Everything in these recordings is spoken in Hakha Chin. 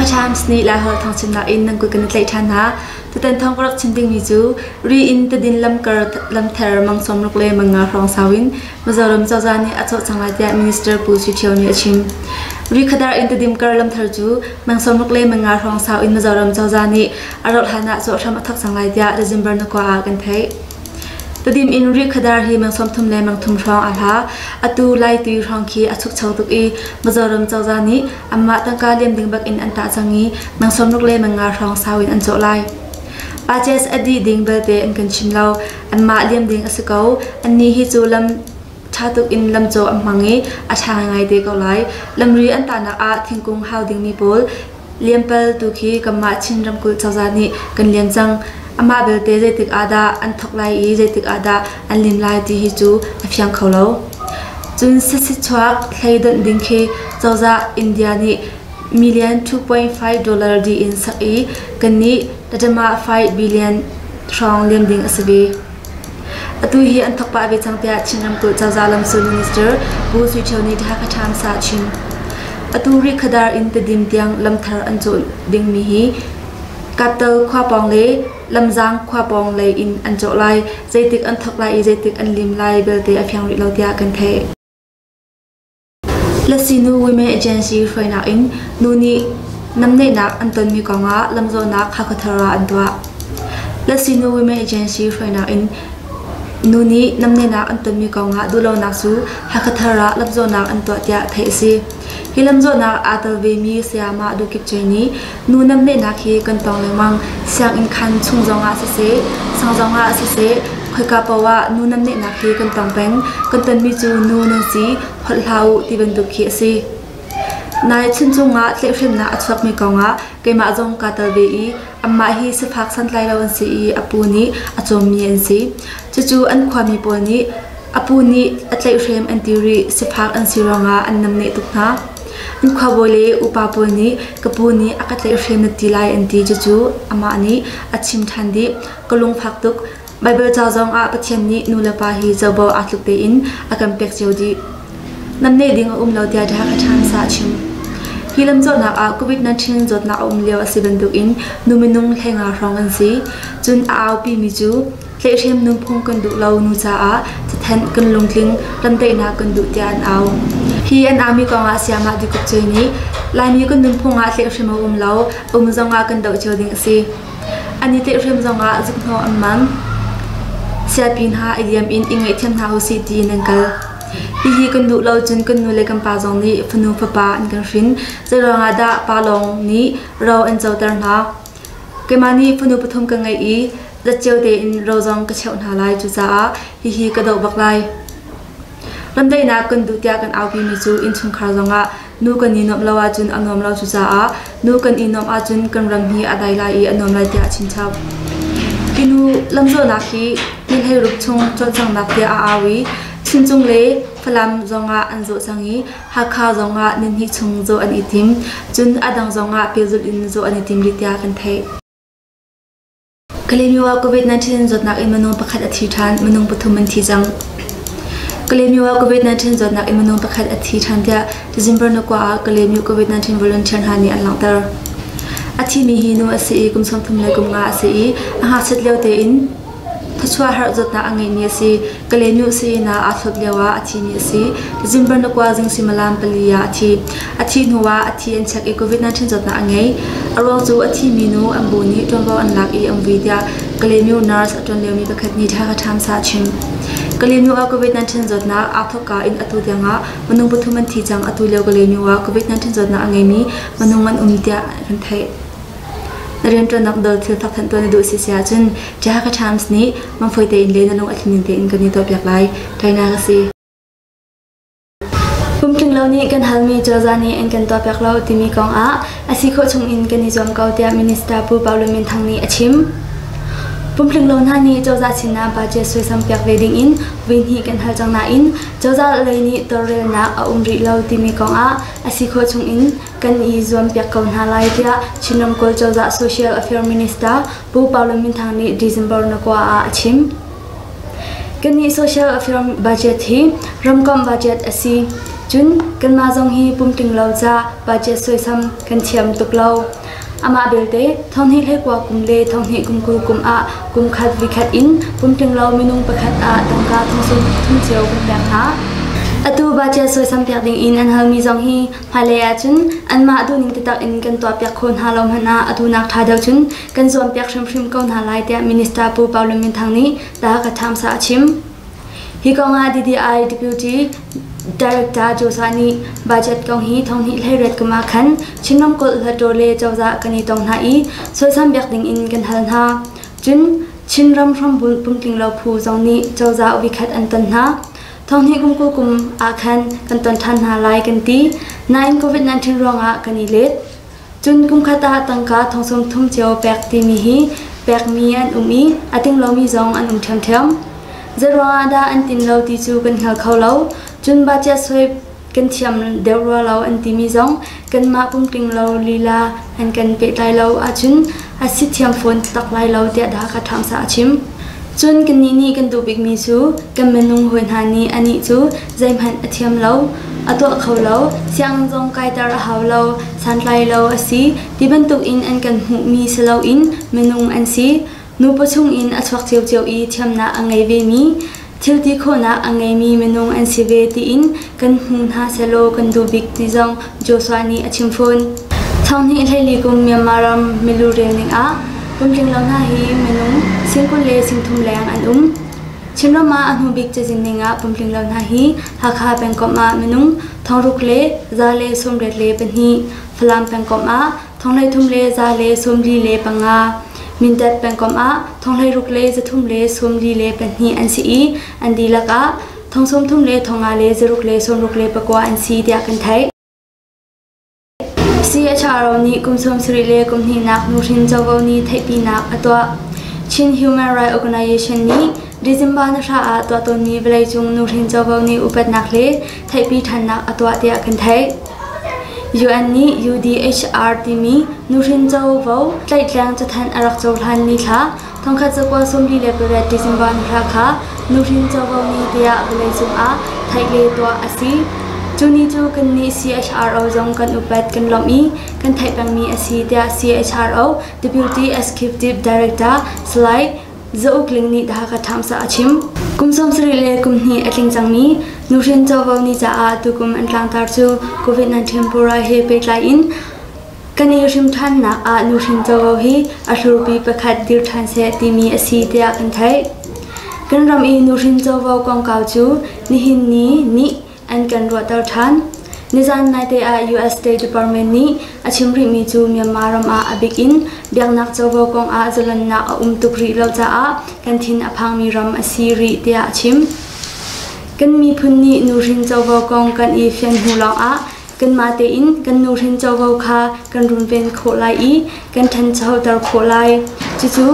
Times nih Laiholh thawngchimnak in nan kut kan i tlaih ṭhan hna. Tutan thawng ka rak chim dingmi cu ri in tadin lamkar lamther mang 60 le mang nga hrawng sau in Mizoram cozah nih a cawh cang lai tiah Minister Pu Sui Ṭhio nih a chim. Ri khadar in tadim kar lamthar cu mang 60 le mang nga hrawng sau in Mizoram cozah nih a rauh hlan ah cawh hram a thawk cang lai tiah December na kua ah kan theih. Tedim in Rihkhadar hi meng 30 le meng thum hrawng a hla. Atu Laitui hrawng khi a chukcho tuk i Mizoram cozah nih anmah tangka liam ding bak in an tah cang i meng 60 le meng nga hrawng sau in an cawh lai. Paces a dih ding belte an kan chim lo. Anmah liam ding a si ko. Annih hi cu lam ṭha tuk in lamcawh an hmang i a ṭha ngaingai te ko lai. Lamri an tahnak ah thingkung hau dingmi pawl Liampal tu khi kanmah Chin ramkulh cozah nih kan lian cang. Amah belte zeitik ah dah an thawk lai i zeitik ah dah an lim lai ti hi cu a fiang kho lo. Cun sasichuak hlei donh ding khi cozah India nih million 2.5 dollar dih in sak i kannih tatama 5 billion hrawng liam ding a si ve. Atu hi an thawk pah ve cang tiah Chin ramkulh cozah lamsul minister Pu Sui Ṭhio nih The Hakha Times ah a chim. Atu Rihkhadar in Tedim tiang lamthar an cawh dingmi hi Kaptal khua pawng le Lamzang khua pawng lei in an cawh lai. Zeitik an thawk lai i zeitik an lim lai belte a fiang rih lo tiah kan theih. Lasinu Women Agency hruainak in nu nih namnehnak an tonmi kongah lamzawhnak Hakhathar ah an tuah. Lasinu Women Agency hruainak in nu nih namnehnak an tonmi kongah duhlonak cu Hakhathar ah lamzawhnak an tuah tiah theih a si. Hi lamzawhnak aa tel vemi sayamah Dukip Cei nih nu namnehnak hi kan tong lengmang. Sianginn khan chung zongah siseh, sang zongah siseh, khoika paoh ah nu namnehnak hi kan tong peng. Kan tonmi cu nu nan si, holh hlah u ti bantuk khi a si. Nai chuncung ah tlaihhremnak a chuakmi kongah keimah zong kaa tel ve i anmah hi sifak santlai lo an si i a pu nih a cawmmi an si. Cucu an khuami pawl nih a pu nih a tlaihhrem an ti rih sifak an si ruangah an namneh tuk hna. An khuabawi le upa pawl nih ka pu nih a ka tlaihhrem na ti lai an ti cucu amah nih a chim ṭhan dih. Ka lungfak tuk. Baibal ca zong ah Pathian nih nu le pa hi covo aa tluk tein a kan pek cio dih. Namneh ding a um lo tiah The Hakha Times ah a chim. Hi lamcawhnak ah COVID-19 zawtnak a um lio a si bantukin nu minung 15 hrawng an si. Cun a aupimi cu tlaihhrem nunphung kan duh lo nu caah cathanh kan lungtling remdaihnak kan duh tiah an au. Hi an aumi kongah Siamah Dikup Cui nih Laimi kan nunphung ah tlaihhrem a um lo, um zongah kan doh cio ding a si. An i tlaihhrem zongah zukhnawh an man. Siapi hna i liam in i ngaihthiam hna usih tiin an kal. Hihi kan duh lo cun kan nu le kan pa zong nih fanu fapa an kan hrin. Zeiruangah dah pa lawng nih ro an coter hna? Keimah nih fanu pathum ka ngeih i zatceo tein ro zong ka cheuh hna lai. Cucaah hihi ka doh bak lai. Remdaihnak kan duh tiah kan aupimi cu innchungkhar zongah nu kan i nuamh lo ahcun a nuam lo cucaah nu kan i nuamh ahcun kan ram hi a dai lai i a nuam lai tiah a chimchap. Hi nu lamzawhnak hi ni 16 chung cawlcanghnak tiah a au i Chuncung le Falam zongah an zawh cang i Hakha zongah nihnih chung zawh an i tim. Cun a dang zongah pehzulh in zawh an i tim rih tiah kan theih. Kalaymyo ah COVID-19 zawtnak in minung pakhat a thi ṭhan, minung pathum an thi cang. Kalaymyo ah COVID-19 zawtnak in minung pakhat a thi ṭhan tiah December ni kua ah Kalaymyo COVID-19 volunteer hna nih an langhter. A thimi hi nu a si i kum 30 le kum nga a si i a ngakchiat lio tein Thawchuah harh zawtnak a ngeimi a si. Kalaymyo sii-inn ah aa thlop lioah a thimi a si. December ni kua zing suimilam pali ah a thi. A thih hnuah a thi an check i COVID-19 zawtnak a ngei. A ruang cu a thimi nu an bu nih ṭuanvo an lak i an vui tiah Kalaymyo nurse a ṭuan liomi pakhat nih Hakha Times ah a chim. Kalaymyo ah COVID-19 zawtnak aa thawkka in atu tiangah minung pathum an thi cang. Atu lio Kalaymyo ah COVID-19 zawtnak a ngeimi minung an um tiah kan theih. Na rianṭuannak dol thil thawkthanh tuah na duh si si ahcun The Hakha Times nih mangfawi tein le na lung a tling tein kan i tuahpiak lai. Taina ka si. Pumtling lo nih kan halmi cozah nih an kan tuahpiak lo timi kong ah a si khawh chung in kan i zuam ko tiah Minister Pu Pau Lun Min Thang nih a chim. Pumtling lo hna nih cozah sinah budget suaisam piak ve ding in voi hnih kan hal cang nain cozah lei nih tawlrelnak a um rih lo timi kong ah a si khawh chung in kan i zuampiak ko hna lai tiah Chin ramkulh cozah Social Affairs Minister Pu Pau Lun Min Thang nih December na kua ah a chim. Kannih Social Affairs budget hi ramkomh budget a si. Cun kanmah zong hi pumtling lo ca budget suaisam kan thiam tuk lo. Amah belte thonghnih hlei kum le thonghnih kum 20 kum ah kum khat vikhat in pumtling lo minung pakhat ah tangka 30 cio kan pek hna. Atu budget suaisam piak ding in an halmi zong hi hmailei ahcun anmah duhning taktak in kan tuahpiak khawh hna lo hmanh ah atu nak ṭha deuh cun kan zuampiak hrimhrim ko hna lai tiah Minister Pu Pau Lun Min Thang nih The Hakha Times ah a chim. Hi kong ah DDI Deputy Director Joshua nih budget kong hi 2018 kum ah khan Chin ramkulh Hluttaw le cozah kan i tong hna i suaisam biak ding in kan hal hna. Cun Chinram hrambunh pumtling lo phu zong nih cozah vikhat an ton hna. 2020 kum ah khan kan ton ṭhan hna lai kan ti. Nain COVID-19 ruangah kan i let. Cun kumkhat ah tangka 30,000 cio pek timi hi pekmi an um i a ting lomi zong an um ṭhiamṭhiam. Zeiruangah dah an tin lo ti cu kan hngal kho lo. Cun budget soi kan thiam deuh rua lo an timi zong kanmah pumtling lo lila an kan pehtlai lo ahcun a si thiam fawn tak lai lo tiah The Hakha Times ah a chim. Cun kannih nih kan duh bikmi cu kan minung hawi hna nih anih cu zeihmanh a thiam lo, a tuah kho lo, sianginn zong kaiter a hau lo, santlai lo a si ti bantuk in an kan hmuhmi si loin minung an si. Nupa chungin a chuak ciocio i thiamnak a ngei vemi, thil ti khawhnak a ngeimi minung an si ve tiin kan hmu hna sehlaw kan duh bik ti zong Joshua nih a chim fawn. 2024 kum Myanmar ram milu rel ning ah pumtling lo hna hi minung 20 le 30 leng an um. Chinram ah a hnu bik cazin ning ah pumtling lo hna hi Hakha pengkomh ah minung 6,192, Falam pengkomh ah 13145, Mindat pengkomh ah 16632 an si i an dihlak ah 33,564 an si tiah kan theih. CHRO nih kum 70 le kum hnihnak nuhrin covo ni theihpinak a tuah. Chin Human Rights Organization nih December ni hra ah tuah tawnmi vawleicung nuhrin covo ni upatnak le theihpi ṭhannak a tuah tiah kan theih. UN nih UDHR timi nuhrin covo tlaihtleng cathanh a rak cohlan ni thla 1948 December ni hra kha nuhrin covo ni tiah vawleicung ah theih le tuah a si. Cu ni cu kannih CHRO zong kan upat kan lawmh i kan theih pengmi a si tiah CHRO Deputy Executive Director Salai Za Uk Ling nih The Hakha Times ah a chim. Kum 70 le kum hnih a tling cangmi nuhrin covo ni caah tukum an tlangtar cu COVID-19 pura he pehtlai in kan i hrim ṭhannak ah nuhrin covo hi a hlurpi pakhat dir ṭhan seh timi a si tiah kan theih. Kan ram i nuhrin covo kongkau cu nihin ni nih an kan ruahter ṭhan. Nizan naite ah US State Department nih a chim rihmi cu Myanmar ram ah a bik in biaknak covo kong ah zalonnak a um tuk rih lo caah kan thin a phangmi ram a si rih tiah a chim. Kan miphun nih nuhrin covo kong kan i fian hnu lawngah kanmah tein kan nuhrin covo kha kan runven khawh lai i kan ṭhanchoter khawh lai. Cucu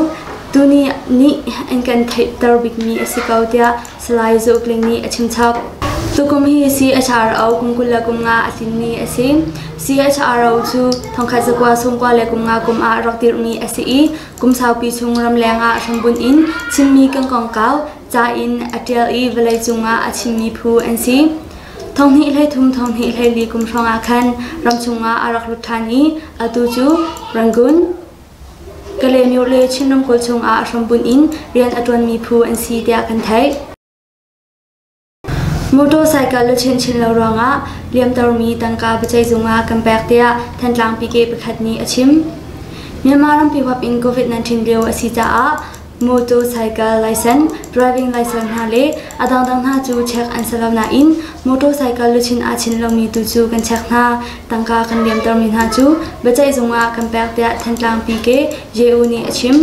tuni nih an kan theihter bikmi a si ko tiah Salai Zauk Ling nih a chimchap. Tukum hi CHRO kum 25 a tlinmi a si. CHRO cu 1995 kum ah rak dirhmi a si i kum saupi chung ramleng ah hrambunh in Chinmi kan kongkau ca in a ṭial i vawleicung ah a chimmi phu an si. 2023 2024 kum hrawng ah khan ramchung ah a rak lut ṭhan i atu cu Rangoon, Kalaymyo le Chin ramkulh chungah hrambunh in rian a ṭuanmi phu an si tiah kan theih. Motorcycle luchin chin lo ruangah liamtermi tangka biaceihzung ah kan pek tiah Thantlang PK pakhat nih a chim. Myanmar rampi huap in COVID-19 lio a si caah motorcycle license, driving license hna le a dangdang hna cu check an si lo nain motorcycle luchin aa chin lomi tu cu kan check hna. Tangka kan liamtermi hna cu biaceihzung ah kan pek tiah Thantlang PK JU nih a chim.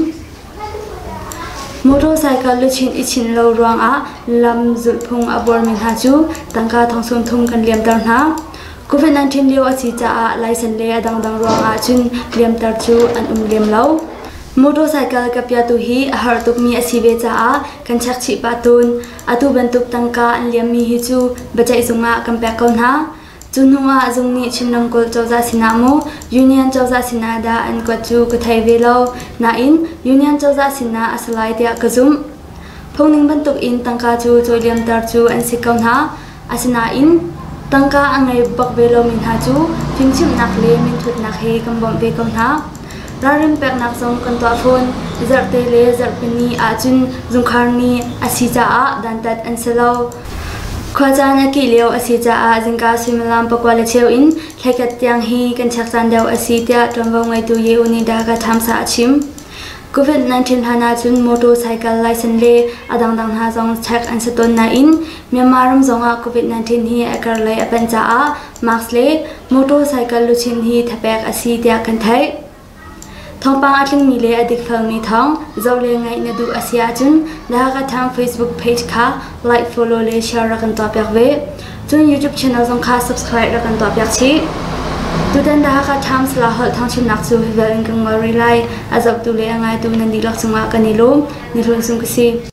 Motorcycle luchin i chinh lo ruangah lam zulhphung a buarmi hna cu tangka 30,000 kan liamter hna. COVID-19 lio a si caah license le a dangdang ruangah cun liamter cu an um lem lo. Motorcycle ka piatu hi a har tukmi a si ve caah kan check chih pah tawn. Atu bantuk tangka an liammi hi cu biaceihzung ah kan pek ko hna. Cu hnu ah zung nih Chin ramkulh cozah sinah maw Union cozah sinah dah an kuat cu ka thei ve lo. Nain Union cozah sinah a si lai tiah ka zumh. Phungning bantuk in tangka cu cawiliamter cu an si ko hna. Asinain Tangka a ngei bak ve lomi hna cu fimchimhnak le minthutnak he kan bawmh ve ko hna. Ralrin peknak zong kan tuah fawn. Zarhte le zarhpini ahcun zungkhar ni a si caah dantat an si lo. Khuacaan a kih lio a si caah zingka suimilam pakua le cheu in thlaikat tiang hi kan check caan deuh a si tiah ṭuanvo ngeitu Ye U nih Dhaka Times ah a chim. COVID-19 hlan ahcun motorcycle license le a dangdang hna zong check an si tawn nain Myanmar ram zongah COVID-19 hi a karlei a panh caah mask le motorcycle luchin hi thapek a si tiah kan theih. Thawngpang a tlingmi le a dikfelmi thawng zoh le ngaih na duh a si ahcun The Hakha Times Facebook page kha like, follow le share rak kan tuahpiak ve. Cun YouTube channel zong kha subscribe rak kan tuahpiak chih. Tutan The Hakha Times la holh thawngchimnak cu hi vial in kan ngol rih lai. A zohtu le a ngaitu nan dihlak cungah kan i lawm. Ni hlun sung ka si.